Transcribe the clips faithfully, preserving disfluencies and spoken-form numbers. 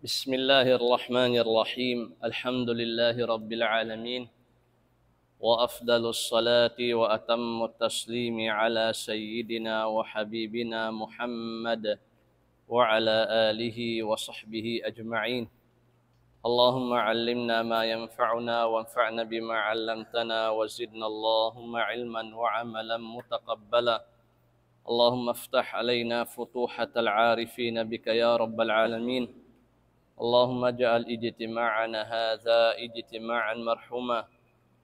بسم الله الرحمن الرحيم. الحمد لله رب العالمين. وأفضل الصلاة وأتم التسليم على سيدنا وحبيبنا محمد وعلى آله وصحبه أجمعين. اللهم علمنا ما ينفعنا وانفعنا بما علمتنا وزدنا اللهم علما وعملا متقبلا. اللهم افتح علينا فتوحة العارفين بك يا رب العالمين. اللهم اجعل اجتماعنا هذا اجتماعا مرحوما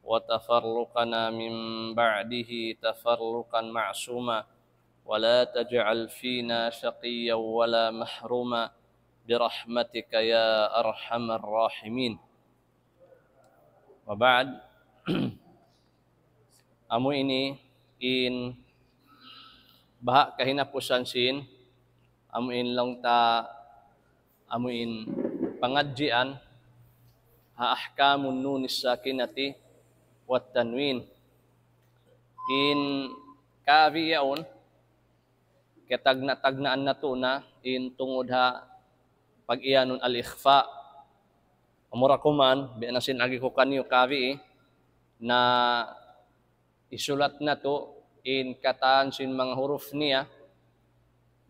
وتفرقنا من بعده تفرقا معصوما ولا تجعل فينا شقيا ولا محروما برحمتك يا أرحم الراحمين. وبعد. Amu ini in baha' kahinapusan sin, amu in laung ta, amu in pangadjian ha ahkamun nunis sakinati wat tanwin. In kabi yaun, katagna'-tagnaan natu' na in tungud ha pag-iyanun al-ikhfa. Amura kuman, biya' na sin agi ku kaniyu kabi, na isulat natu' in katan sin manga huruf niya,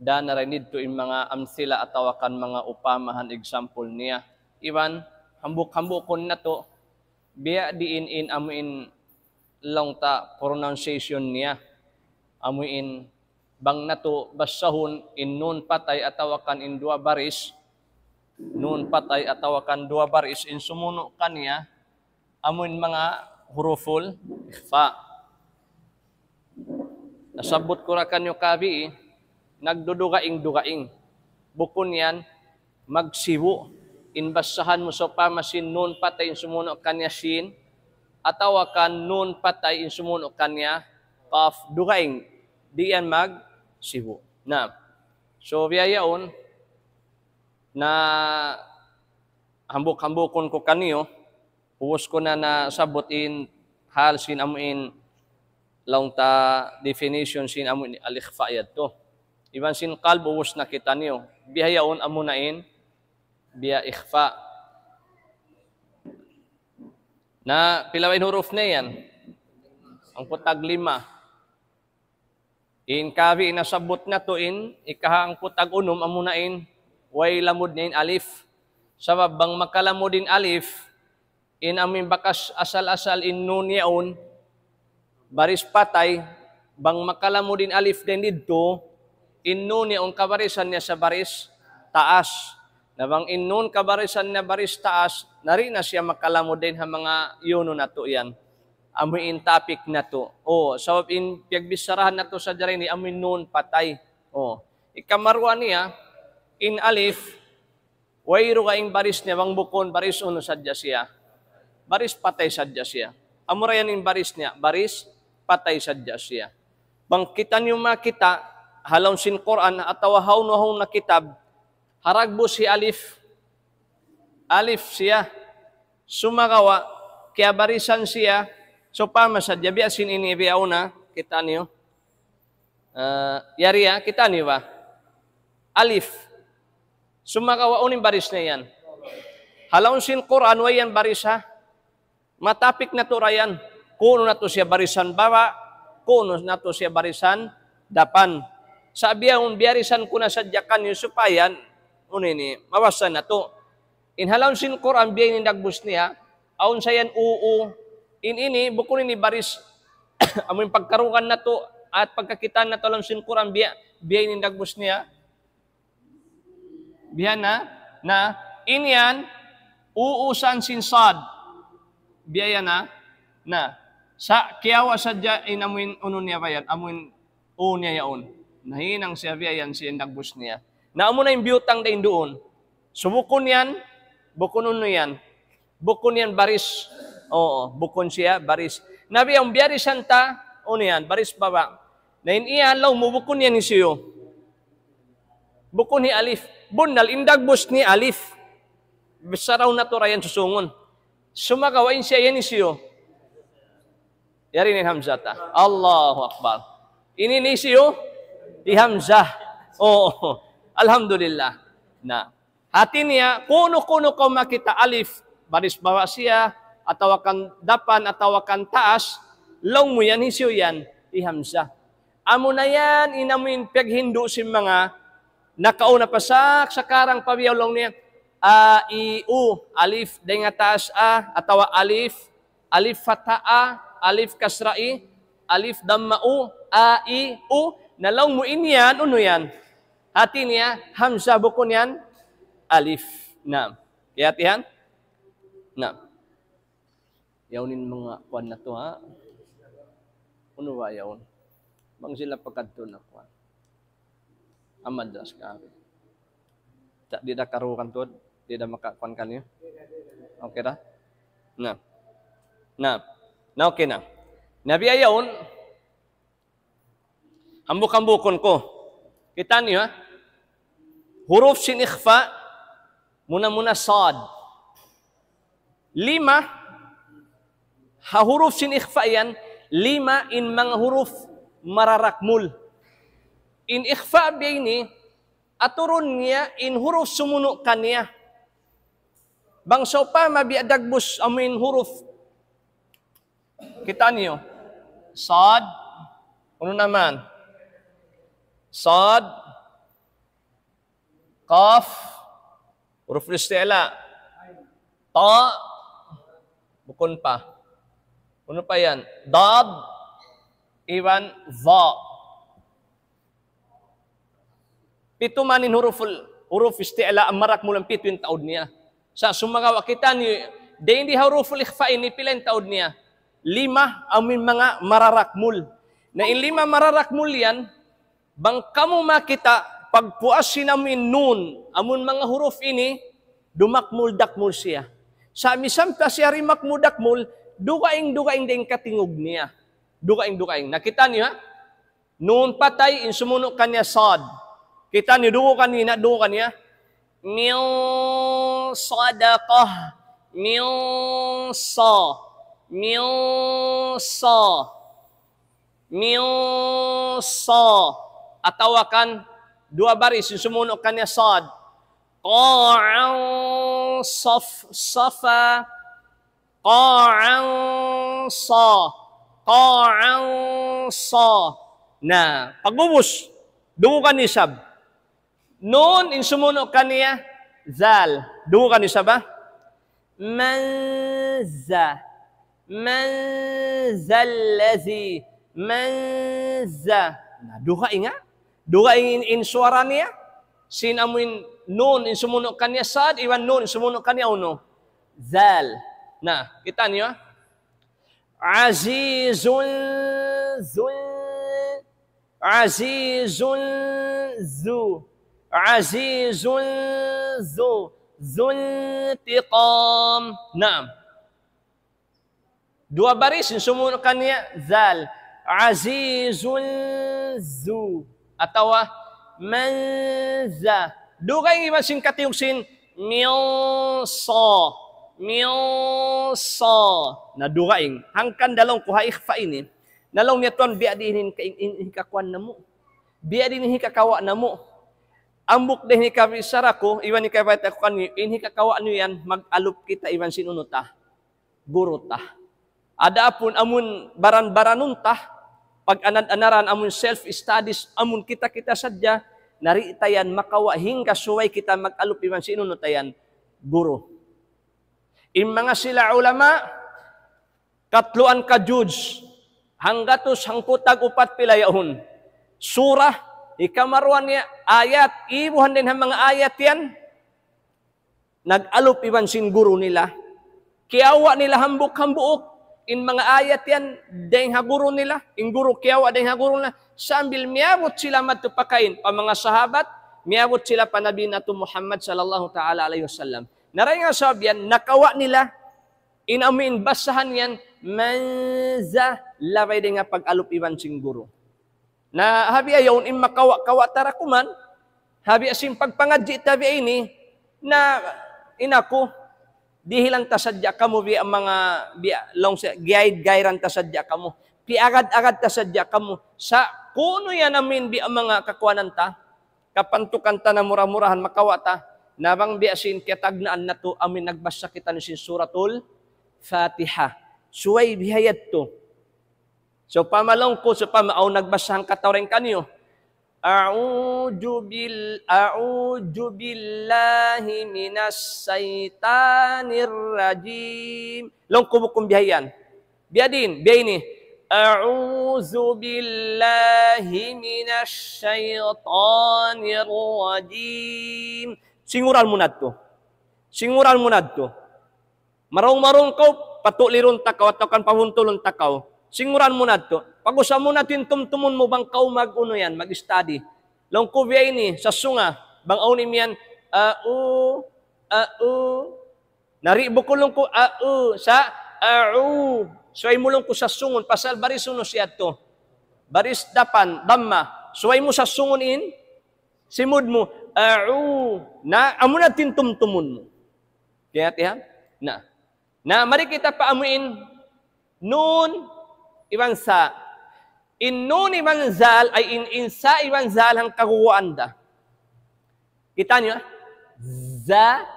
dan na rin didtu in manga amsila atawa kan manga upamahan example niya. Iban, hambuk-hambukun natu', biya' diin in amu in laung ta pronunciation niya. Amu in bang natu' basahun in nun patay atawa kan in duwa baris, nun patay atawa kan duwa baris in sumunu' kaniya, amu in manga huruful ikhfa. Nasabbut ku ra kaniyu kabi, nagdudugaing-dugaing. Bukun yan magsibu'. In basahan mu sawpama sin nun patay in sumunu' kaniya sin, atawa kan nun patay in sumunu' kaniya qaf, dugaing. Di' yan magsibu'. Na, so, biya' yaun, na hambuk-hambukun ku kaniyu, ubus ku na nasabbut in hal sin amu in laung ta definition sin amu in al-ikhfa yadtu. Iban sin qalb ubus na kitaniyu. Biya' yaun amu na in biya' ikhfa. Na pila ba in huruf niya yan? Hangpu' tag lima. In kabi nasabbut natu' in, ikaha hangpu' tag unum amu na in, way lamud niya in alif. Sabab bang makalamud in alif, in amu in bakas asal-asal in nun yaun, baris patay, bang makalamud in alif dayn didtu, in nun yaun kabarisan niya sa baris taas. Na bang in nun kabarisan niya baris taas, na di' na siya makalamud dayn ha manga yunu natu' yan. Amu in topic natu'. O, sabab in piyagbissarahan natu' sadja dayn di amu in nun patay. O, ikamaruwa niya, in alif, way dugaing baris niya bang bukun baris unu sadja siya. Baris patay sadja siya. Amura yan in baris niya, baris patay sadja siya. Bang kitaniyu makakita', ha lawm sin Qur'an atawa hawnu-hawnu na kitab, ha dagbus hi alif. Alif siya. Sumagawa', kiyabarisan siya. Sawpama sadja, biya' sin ini, biya' yaun na, kitaniyu. Ah, yari ya, kitaniyu ba? Alif. Sumagawa' unu in baris niya yan? Ha lawm sin Qur'an, way yan baris ha. Matopic natu' ra yan. Ku'nu natu' siya barisan baba', ku'nu natu' siya barisan dapan. Sa' biya' yaun, biyarisan ku na sadja kaniyu supaya, unu ini, mabasa natu'. In ha lawm sin Qur'an, biya' ini in dagbus niya, awn sa yan uu. In ini, bukun ini baris, amu in pagkarungugan natu', at pagkakitaan natu' ha lawm sin Qur'an, biya', biya' ini in dagbus niya. Biya' na, na, in yan, uu san sin sad. Biya' yan na, na. Sa' kiyawa' sadja in amu in unu niya ba yan, amu in uu niya yaun. Nahinang siya biya' yan sin dagbus niya. Na amu na in biyutang dayn duun. So bukun yan, bukun unu yan. Bukun yan baris. Oo, bukun siya baris. Na biya' yaun biyarisan ta, unu yan, baris baba'. Na in iyan laung mu bukun yan hisiyu. Bukun hi alif. Bunnal in dagbus niya alif. Bissaraw natu' ra yan susungun. Sumagawa' in siya yan hisiyu. Yari in hamzah ta. Allahu Akbar. Ini in hisiyu? Hi hamzah. Oo. Alhamdulillah. Na. Hati niya, kunu-kunu kaw makakita' alif, baris bawa' siya, atawa kan dapan, atawa kan taas, laung mu yan, hisiyu yan, hi Hamzah. Amuna yan, in amuin piyaghindu' sin manga nakauna pa sa, sakarang pa biya' laung niya, a, i, u, alif, dayn ha taas a, atawa alif, alif fatha a, alif kasra i, alif damma u, a, i, u, na laung mu in yan, unu yan. Hati niya, Hamzah bukun yan, alif. Naam. Kiyahatihan? Naam. Yaun in manga kuwan natu', ha? Unu ba yaun? Bang sila pagkadtu na kuwan. Amal das ka. Ta-, di' da karukan tuud, di' da makakuwan kaniyu. Okay da? Na. Na. Na, okay na. Na biya' yaun, hambuuk-hambuukun ku. Kitaa niyu, ha? Huruf sin ikhfa, muna-muna sad. Lima, ha huruf sin ikhfa yan, lima in manga huruf mararakmul. In ikhfa biya' ini, aturun niya in huruf sumunu' kaniya. Bang sawpama biya' dagbus amuin huruf. Kitaa niyu. Sad. Unu naman? Sad. Qaf. Huruf isti'la. Ta. Bukun pa. Unu pa yan? Dad. Iban dha. Pitu man in huruful, huruf isti'la, mararakmul, pitu in taud niya. Sa' sumagawa' kitaa niyu, dayn di ha huruful ikhfa ini, pila in taud niya? Lima, amuin manga mararakmul. Na in lima mararakmul yan, bang kamu makakita', pagpuas sin amuin nun, amun manga huruf ini, dumakmul-dakmul siya. Sa' misan pa siya di' makmul-dakmul, dugaing-dugaing da in katingug niya. Dugaing-dugaing. Na kitaa niyu, ha? Nun patay, in sumunu' kaniya sad. Kitaa niyu, dugu' kaniya, dugu' kaniya. Min sadaqah. Min sa. Min sa. Min sa. Atawa kan duwa baris, in sumunu' kaniya sad. Qa'an saf-, safa. Qa'an sa. Qa'an sa. Na, pag'ubus, dugu' kaniya isab. Nun, in sumunu' kaniya, zal. Dugu' kaniya isab, ha? Man za. Man za alladhi. Man za. Na, dugaing, ha? Dugaing in, in suwara niya. Sin amuin nun, in sumunu' kaniya sad, iban nun, in sumunu' kaniya unu. Zal. Na, kitaa niyu, ha? Azizun zu. Azizun zu. Azizun zu. Zu intiqam. Naam. Duwa baris, in sumunu' kaniya, zal. Azizun zu. Atawa, man za. Dugaing iban sin katingug sin, min sa. Min sa. Na dugaing. Hangkan da laung ku ha ikhfa ini. Na laung niya tuwan, biya' diin in, in, in, in hikakuwan namu'. Biya' diin in hikakawa' namu'. Hambuuk da in hikabichara ku, iban hikabayta' ku kaniyu, in hikawa' niyu yan, mag-alup kita iban sin unu ta. Guru ta. Adapun amun baran-baranun ta, pag-anad-anaran amun self-studies, amun kita-kita sadja, na di' ta yan makawa' hangga subay kita mag-alup iban sin unu ta yan, guru. In manga sila ulama, katluan ka juz, hanggatus hangpu' tag upat pila yaun. Surah, hikamaruwa niya, ayat, ibuhan dayn ha manga ayat yan, nag-alup iban sin guru nila. Kiyawa' nila hambuuk-hambuuk in manga ayat yan dayn ha guru nila, in guru kiyawa' dayn ha guru nila, sambil miyabut sila madtu pa kain, pa manga sahabat, miyabut sila pa Nabi natu' Muhammad sallallahu ta'ala alayhi wasallam. Na dayn ha sabab yan, nakawa' nila in amuin basahan yan, man za, labay dayn ha pag-alup iban sin guru. Na ha biya' yaun in makawa'-kawa' ta da kuman, ha biya' sin pagpangadji' ta biya' ini, na in aku, dihilan ta sadja kamu biya' manga, biya' laung sa, giyayid-gayiran ta sadja kamu, piyagad-agad ta sadja kamu, sa' kunu' yan amuin biya' manga kakuwanan ta, kapantukan ta na mura-murahan makawa' ta, Na bang biya' sin kiyatagnaan natu' amu in nagbasa kitaniyu sin Suratul Fatiha. Subay biya' yadtu. Sawpama laung ku, sawpama awn nagbasa hangkatau dayn kaniyu. أعوذ بال أعوذ بالله من الشيطان الرجيم. Laung ku bukun biya' yan. Biya' diin, biya' ini. أعوذ بالله من الشيطان الرجيم. Singuran mu na yadtu. Singuran mu na yadtu. Marung-marung kaw, patulirun ta kaw, atawa kan pabuntulun ta kaw. Singuran mu na yadtu. Pag-usa mu na yadtu in tumtumun mu bang kaw mag-unu yan, mag-study. Laung ku biya' ini, sa sunga, bang awn imiyan, au, au. Na di' bukun laung ku, au, sa, au. Subay mu laung ku sa sungun, pasal baris unu siya yadtu. Baris dapan, damma. Subay mu sa sungun in, simud mu, au. Na, amu na yadtu in tumtumun mu. Kaya, tiyan? Na. Na, mari kita pa amuin nun iban sa. In nun iban zal, ay in, in sa iban zal hangka guwaan da. Kita' niyu, ah? Za,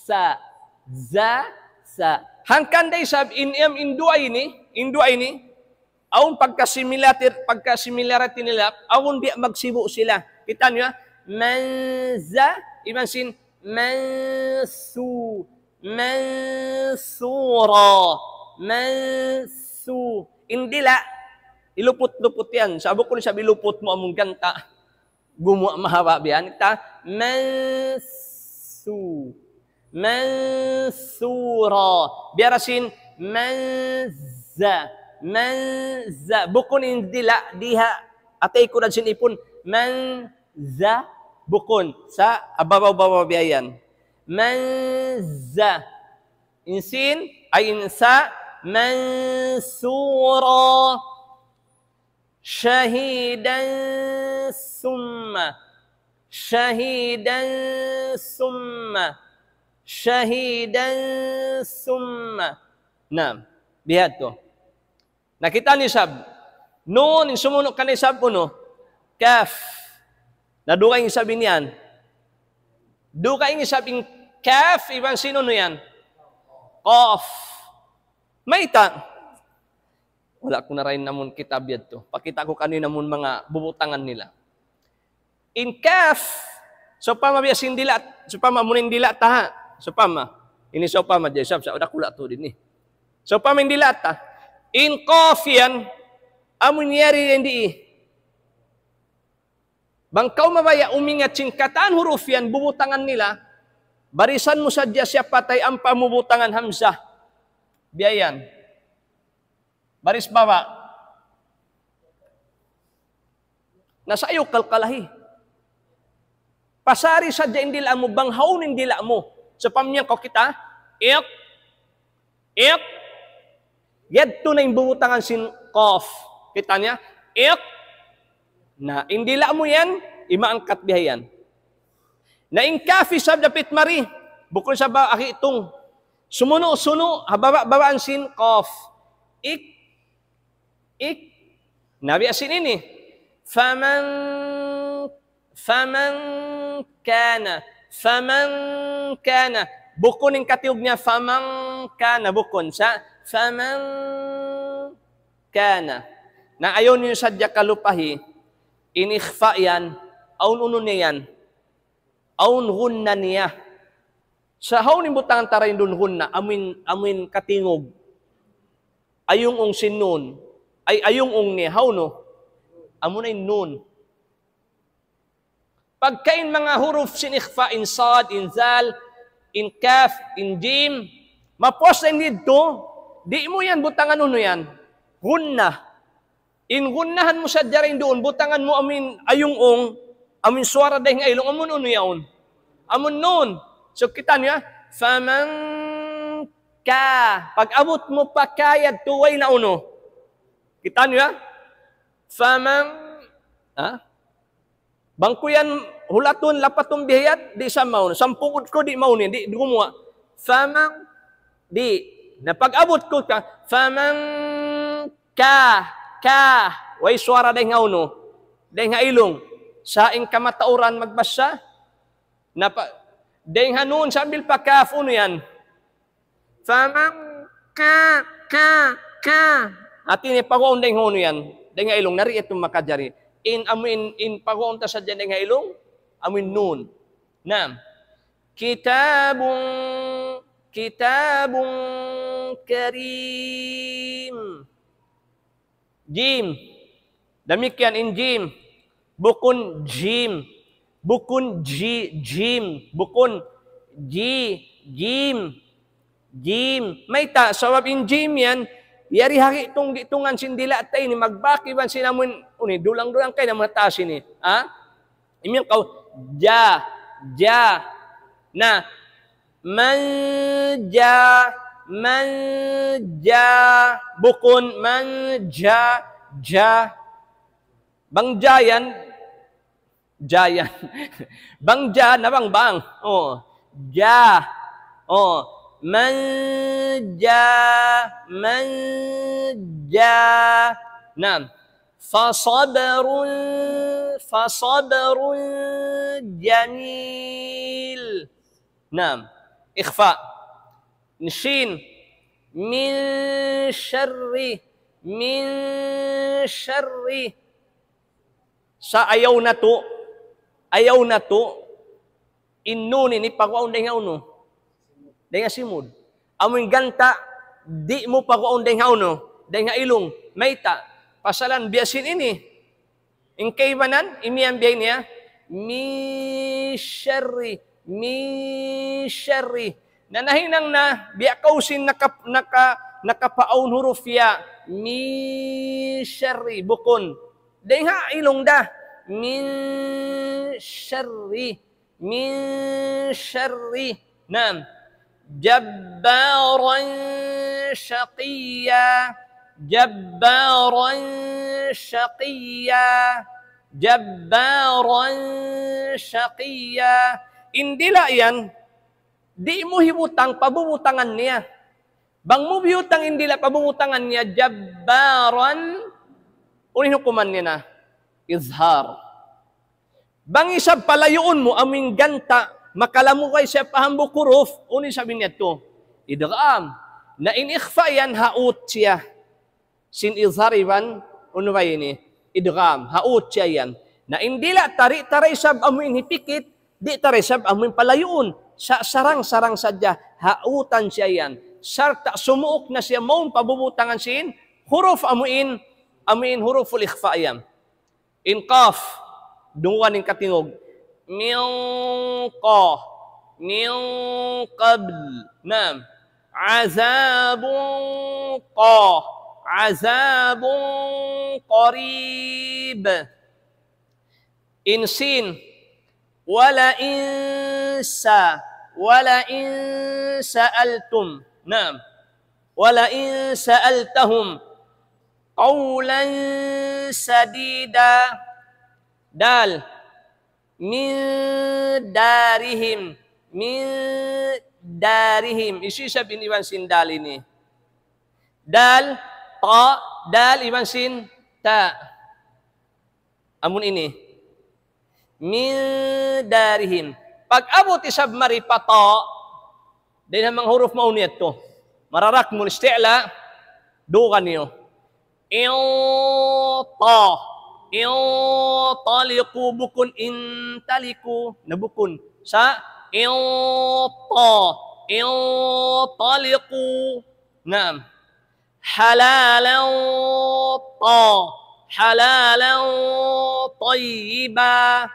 sa, za, sa. Hangkan da isab in, in, in duwa ini, in duwa ini, awn pagka-similarity, pagka-similarity nila, awn biya' magsibu' sila. Kita' niyu, ah? Manza, iban sin, mansu, mansura, mansu. In dila', iluput-luput yan. Sa' bukun isab iluput mu amun ganta'. Gumuwa' mahaba' biya' yan. Ta, mansu. Mansura. Biya' da sin, manza. Manza. Bukun in dila', diha. Atay ku da sin ipun. Manza. Bukun. Sa', ababaw-babaw biya' yan. Manza. In sin, ay in sa, mansura. شهيدا ثم شهيدا ثم شهيدا ثم. Naam, biya' hādtu. Na kita' niyu isab. Nun, in sumunu' kaniya isab unu? Kaf. Na dugaing isab in yan. Dugaing isab in kaf, iban sin unu yan? Qaf. Mayta'? Wala' ku na dayn namun kitab yadtu. Pakita' ku kaniyu namun manga bubutangan nila. In kaf, sawpama biya' sin dila', sawpama amun in dila' ta ha. Sawpama. Ini sawpama, jay sab, sa' dakula' tuud ini. Sawpama in dila' ta. In qaf yan, amun yari yan di. Bang kaw mabaya' umingat sin katan huruf yan, bubutangan nila, barisan mu sadja siya patay ampa mu butangan hamzah. Biya' yan. Baris baba'. Na sa' ayaw kalkalahi. Pasari sadja in dila' mu, bang hawnu in dila' mu. Sa' pamniya kaw kita, iq, iq. Yadtu na in bubutangan sin qaf. Kita' niyu? Iq. Na, in dila' mu yan, imaangkat biya' yan. Na in kaf isab dapit mari, bukun sa' ba ahitung. Sumunu'-sunu', ha baba'-babaan sin qaf. Ik, ik. Na biya' sin ini. Faman, faman kana, faman kana. Bukun in katingug niya, faman kana. Bukun sa', faman kana. Na ayaw niyu sadja kalupahi, in ikhfa yan, awn unu niya yan. Awn gunna niya. Sa' hawnu in butangan ta dayn duun gunna, amuin, amuin katingug. Ayung-ung sin nun. Ay, ayung-ung niya, hawnu? Amuna in nun. Pagka in manga huruf sin ikhfa, in sad, in zal, in kaf, in jim, mapuas na in didtu, di' mu yan butangan unu yan. Gunna. In gunnahan mu sadja dayn duun, butangan mu amuin ayung-ung, amuin suwara dayng ha ilung, amun unu yaun? Amun nun. So, kita' niyu, ha? Faman ka. Pag-abut mu pa ka yadtu, way na unu. Kita' niyu, ha? Faman, ha? Bang ku yan hulatun, lapatun biya' yan, di' sa mawn. Sampugud ku, di' mawn yan, di' gumuwa'. Faman, di'. Na pag-abut ku ka, faman ka, ka. Way suwara dayng ha unu. Dayng ha ilung. Sa' in kamatauran magbasa. Na pa, Dayn ha nun sambil pa kaf, unu yan? Faman ka, ka, ka. Hati niya pag'un dayn ha unu yan. Dayn ha ilung, nari itu makajari. In, amu in, in pag'un ta sadja dayn ha ilung, amu in nun. Naam. Kitabun, kitabun karim. Jim. Damikkiyan in jim. Bukun jim. Bukun ji-, jim. Bukun ji-, jim. Jim. Mayta', sabab in jim yan, yari ha gi'tung-gi'tungan sin dila' ta ini, magbak iban sin amun, unu, dulang-dulang kayna mataas ini. Ha? Imiyan kaw, ja, ja. Na, manja, manja, bukun manja, ja. Bang ja yan, ja yan. Bang ja na bang bang. Oh, ja. Oh, manja, manja. Naam. فصبر، فصبر جميل. Naam. Ikhfa. Shin. Min sharri. Min sharri. Sa' ayaw natu'. Ayaw natu'. In nun ini pag'un dayn ha unu? Dayn ha simud. Amu in ganta', di' mu pag'un dayn ha unu? Dayn ha ilung. Mayta'? Pasalan biya' sin ini. In kaibanan, imiyan biya' niya, min sharri, min sharri. Na nahinang na, biya' kaw sin naka-, naka-, nakapaawn huruf ya, min sharri, bukun. Dayn ha ilung da, min sharri. Min sharri. Naam. Jabbaran shaqiyya. Jabbaran shaqiyya. Jabbaran shaqiyya. In dila' yan, di' mu hibutang pabubutangan niya. Bang mu biyutang in dila' pabubutangan niya, jabbaran, unu in hukuman niya na? Izhar. Bang isab palayuun mu, amu in ganta', makalamugay siya pa hambuuk huruf, unu isab in yadtu? Idgham. Na in ikhfa yan, haut siya. Sin izhar iban, unu ba ini? Idgham. Haut siya yan. Na in dila' ta, di' ta da isab amu in hipikit, di' ta da isab amu in palayuun. Sa-, sarang-sarang sadja, hautan siya yan. Sarta' sumuuk na siya mawn pabubutangan sin huruf amu in, amu in huruful ikhfa yan. In qaf, dungugan in katingug. Min qa-, min qabl. Naam. Azabun qa-, azabun qarib. In sin. Wala in sa-, wala in sa'altum. Naam. Wala in sa'altahum. Qawlan sadida. Dal. Min darihim. Min darihim. Hisiyu isab in iban sin dal ini? Dal, ta, dal iban sin ta. Amun ini. Min darihim. Pag-abut isab mari pa ta, dayn ha manga huruf mawn yadtu. Mararakmul isti'la, dugan niyu. Inta. Intaliqu, bukun intaliqu. Na bukun. Sa' inta. Intaliqu. Naam. Halalan ta-, halalan tayyiba.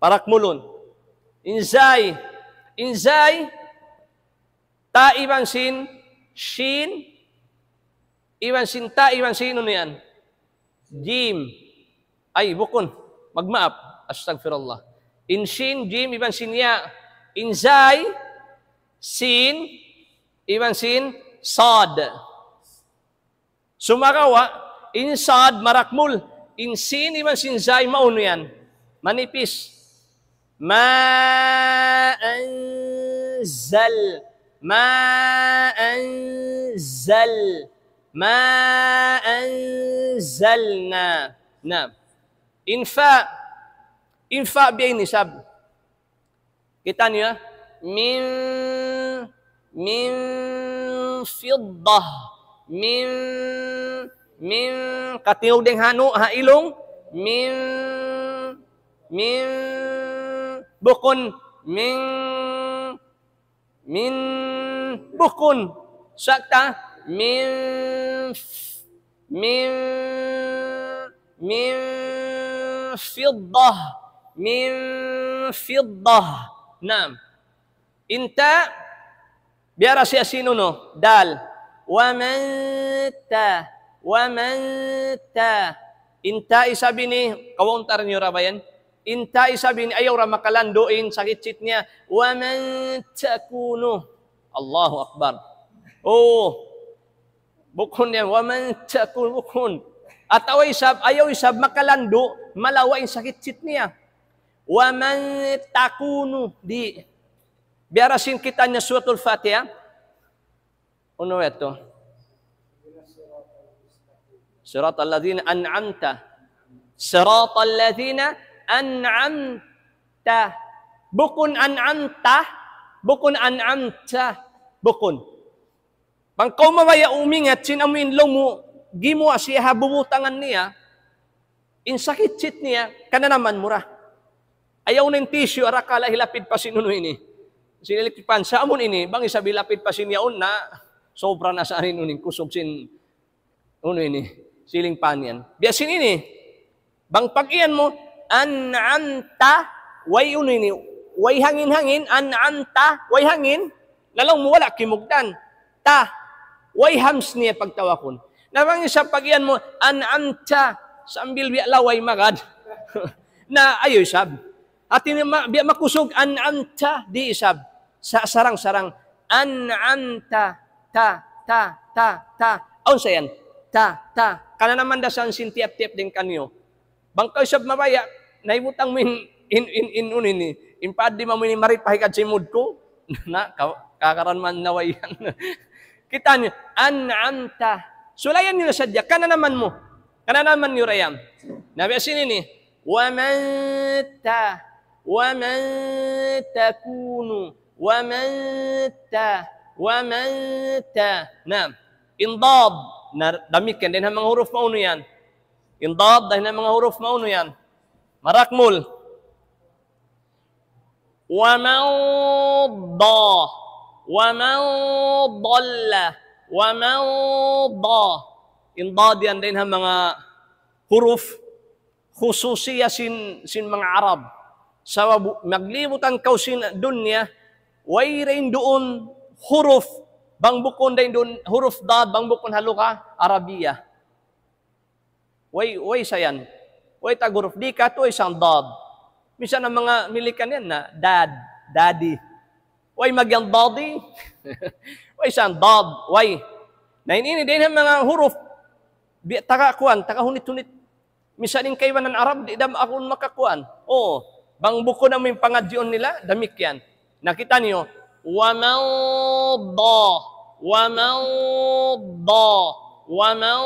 Parakmulun. In zay. In zay. Ta iban sin, shin, iban sin ta, iban sin, unu yan? Jim. Ay, bukun. Magmaap. Astagfirullah. In shin, jim, iban sin ya. In zay, sin, iban sin sad. Sumagawa', in sad marakmul, in sin iban sin zay maunu yan. Manipis. Ma anzal. Ma anzal. Ma anzalna. Na. In fa. In fa biya' ini isab. Kita' niyu, ha? Min, min fiddah. Min, min, katingug dayn ha unu, ha ilung. Min, min, bukun, min, min, bukun. Sakta, min, f-, min, min fiddah. Min fiddah. Naam. In ta, biya' da siya sin unu, dal. Wa man ta, wa man ta. In ta isab ini, kawaun ta niyu ra ba yan? In ta isab ini, ayaw ra makalandu' in sakit-sit niya. Wa man takunu. Allahu Akbar. Oh, bukun yan. Wa man takunu, bukun. Atawa isab, ayaw isab makalandu', malawa' in sakit-sit niya. Wa man takunu, di'. Biya' da sin kita' niyu Suratul Fatiha. Unu yadtu? Siratal ladzina an'amta. Siratal ladzina an'amta. Bukun an'amta. Bukun an'amta. Bukun. Bang kaw mabaya' umingat sin amu in laung mu, gimuwa' siya ha bubutangan niya, in sakit-sit niya, kananaman mu ra. Ayaw na in tissue, arakala' hilapid pa sin unu ini. Sin electric fan, sa' amun ini, bang isab hilapid pa sin yaun na, sobra na sa' unu ini, kusug sin, unu ini, ceiling fan yan. Biya' sin ini, bang pag-iyan mu, an'amta, way unu ini, way hangin-hangin, an'amta, way hangin, laung mu wala' kimugdan. Ta, way hams niya pagtawakun. Na bang isab pag-iyan mu, an'amta, sambil biya' laway magad. Na ayaw isab. Hati niya ma-, biya' makusug, an'amta, di' isab. Sa-, sarang-sarang, an'amta, ta, ta, ta, ta. Awn sa yan, ta, ta. Kananaman da sa' sin tiyap-tiyap dayn kaniyu. Bang kaw isab mabaya', na hibutang mu in, in, in, in, unu ini, in paaddi' mamu ini mari pa hikad simud ku. Na, ka-, kakaran man na way yan. Kita' niyu, an'amta. Sulayan niyu na sadja, kananaman mu. Kananaman niyu ra yan. Na biya' sin ini, wa man ta, wa man takunu, wa man ta, wa man ta. Na, in dad, na, damikkiyan, dayn ha manga huruf maunu yan. In dad, dayn ha manga huruf maunu yan. Marakmul. Wa man da, wa man dalla, wa man da. In dad yan dayn ha manga huruf khususiya sin, sin manga Arab. Sabab maglibutan kaw sin dunya, way dayn duun huruf, bang bukun dayn duun huruf dad, bang bukun ha lugha Arabiya. Way, way sa yan. Way tag huruf di katu', way sa dad. Minsan in manga Milikan yan na, dad, daddy. Way magyan daddy. Way sa dad, way. Na in ini, dayn ha manga huruf, bi-, taga kuwan, taga hunit-hunit. Minsan in kaibanan Arab, di' da aku makakuwan. Oo, bang bukun amu in pangadjiun nila, damikkiyan. Na kita' niyu, wa man da, wa man da, wa man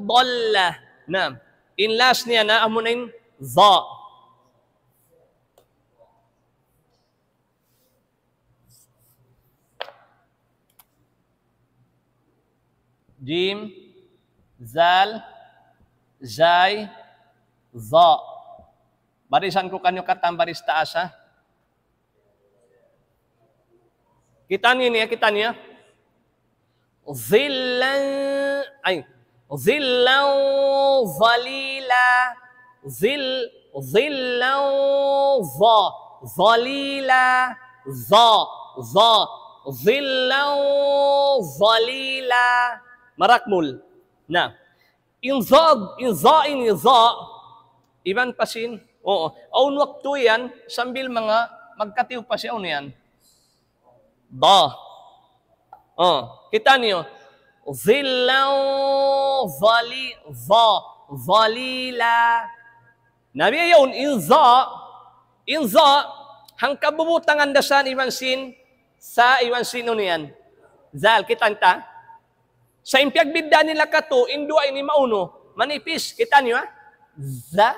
dalla. Na, in last niya na, amuna in dha. Jim, zal, zay, dha. Barisan ku kaniyu katan baris taas, ha? Kita' niyu ini, ya, kita' niyu, ya. Zillan, ay, zillan zalila. Zil-, zillan za-, zalila. Za-, za-, zillan zalila. Marakmul. Na. In za, in za ini za, iban pa sin, oo. Awn waktu yan, sambil manga, magkatiyup pa siya, unu yan? Da. Oh, kita' niyu. Zillan zali-, za-, zalila. Na biya' yaun, in za, in za, hangka bubutangan da sa iban sin, sa iban sin unu yan? Zal, kita' ta? Sa' in piyagbiddaan nila katu', in duwa ini maunu, manipis. Kita' niyu, ha? Za,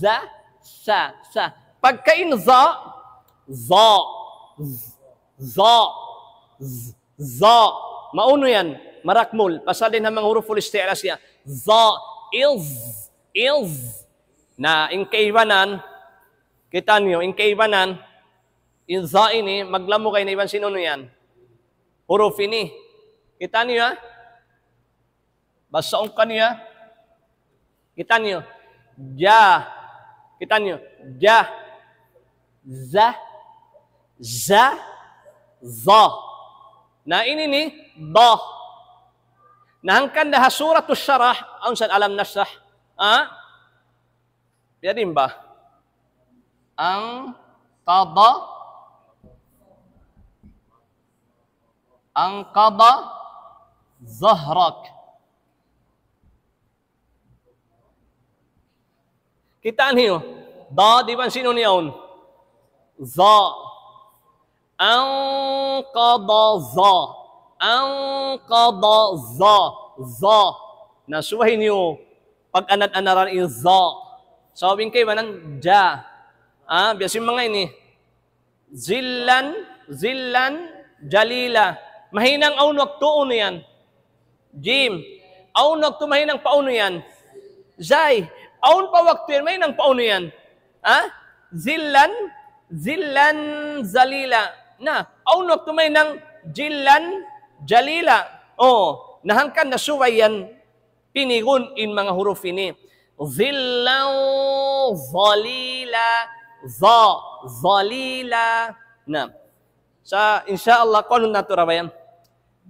za, sa, sa. Pagka in za, za, Z, za, z, za. Maunu yan? Marakmul. Pasal dayn ha manga huruful isti'la siya. Za, iz, iz. Na, in kaibanan, kita' niyu, in kaibanan, in za ini, maglamud kayna iban sin unu yan. Huruf ini. Kita' niyu, ha? Basaun kaniya. Kita' niyu. Ja. Kita' niyu. Ja. Za. Za. Za. Na ini ini, da. Na hangkan da ha Suratul Sharah, awn sa Alam Nashrah. Ha? Jadi ba? Ang qada, ang qada zahrak. Kita' niyu. Da, di' ba sinu niyaun? Za. Ang qada za. Ang qada za. Za. Na subay niyu pag-anad-anaran in za. Sabab in kaibanan ja. Ah, biya' sin manga ini. Zillan, zillan, jalila. Mahinang awn waktu unu yan. Jim. Awn waktu mahinang pa unu yan. Zay. Awn pa waktu yan, mahinang pa unu yan. Ha? Zillan, zillan, zalila. Na, awn waktu mahinang jillan, jalila. Oh, na hangkan na subay yan pinigun in manga huruf ini. Zillan zalila, za, zalila. Na, sa, insya Allah, kuanun natu' ra ba yan.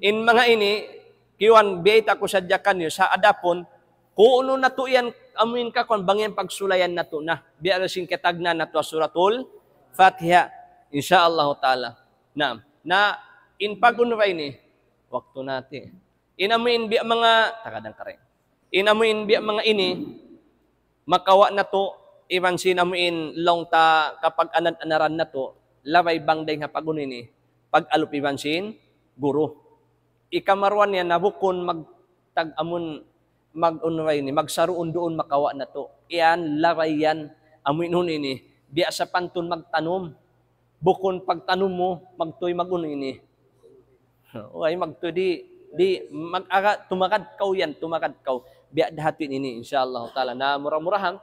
In manga ini, kiwan, biyayta' ku sadja kaniyu, sa adapun, kuunu natu' yan, amuin ka, kuan, bang yan pagsulayan natu' na. Biya' da sin katagnaan natu' ha Suratul Fatiha. Insya Allah Ta'ala. Na, na, in pag-unu ba ini, waktu nati'. In amuin biya' manga, tagadang kare. In amuin biya' manga ini, makawa' natu', iban sin amuin laung ta kapag-anad-anaran natu', labay bang dayng ha pag-unu ini, pag-alup iban sin guru. Ikamaruwa niya na bukun mag-, tag-, amun mag-unu ini, magsaruun-duun makawa' natu'. Yan, labay yan, amuin unu ini, biya' sapantun magtanum. Bukun pagtanum mu, magtuy mag-unu ini. Way, magtuy di', di', mag-aga, tumagad kaw yan, tumagad kaw. Biya' da hati ini, insya Allah Ta'ala. Na mura-murahan,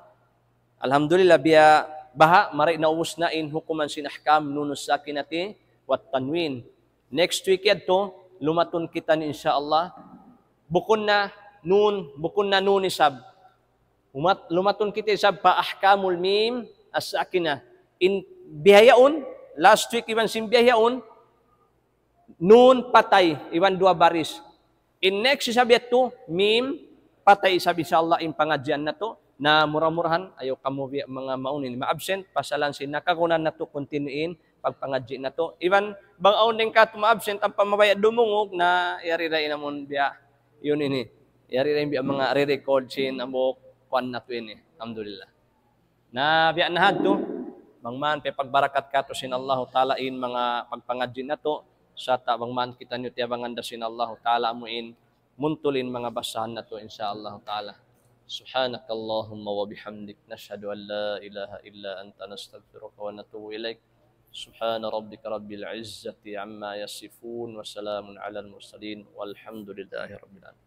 alhamdulillah, biya' baha', mari naubus na in hukuman sin ahkam, nunus sakinati, wat tanwin. Next week yadtu, lumatun kita ini, insya Allah. Bukun na nun, bukun na nun isab. Umat, lumatun kita isab pa ahkamul mim as-sakinah. In bihaun, last week iban sin bihaun, nun patay, iban duwa baris. In next isab yadtu, mim patay isab, insya Allah, in pangadjian natu'. Na mura-murahan, ayaw kamu biya' manga maunu ini ma-absent, pasalan sin nakagunan natu' continue in pagpangadji' natu'. Iban, bang awn dayng katu' ma-absent, ampa mabaya' dumungug, na yari da in amun biya' yun ini. Yari da in biya' manga re-record sin amu kuan natu' ini. Alhamdulillah. Na biya' na hadtu, bang man piyagbarakat katu' sin Allahu Ta'ala in manga pagpangadji' natu', sarta' bang man kitaniyu tiyabangan da sin Allahu Ta'ala amuin muntul in manga basahan natu', insya Allahu Ta'ala. سبحانك اللهم وبحمدك، نشهد أن لا إله إلا أنت، نستغفرك ونتوب إليك. سبحان ربك رب العزة عما يصفون، وسلام على المرسلين، والحمد لله رب العالمين.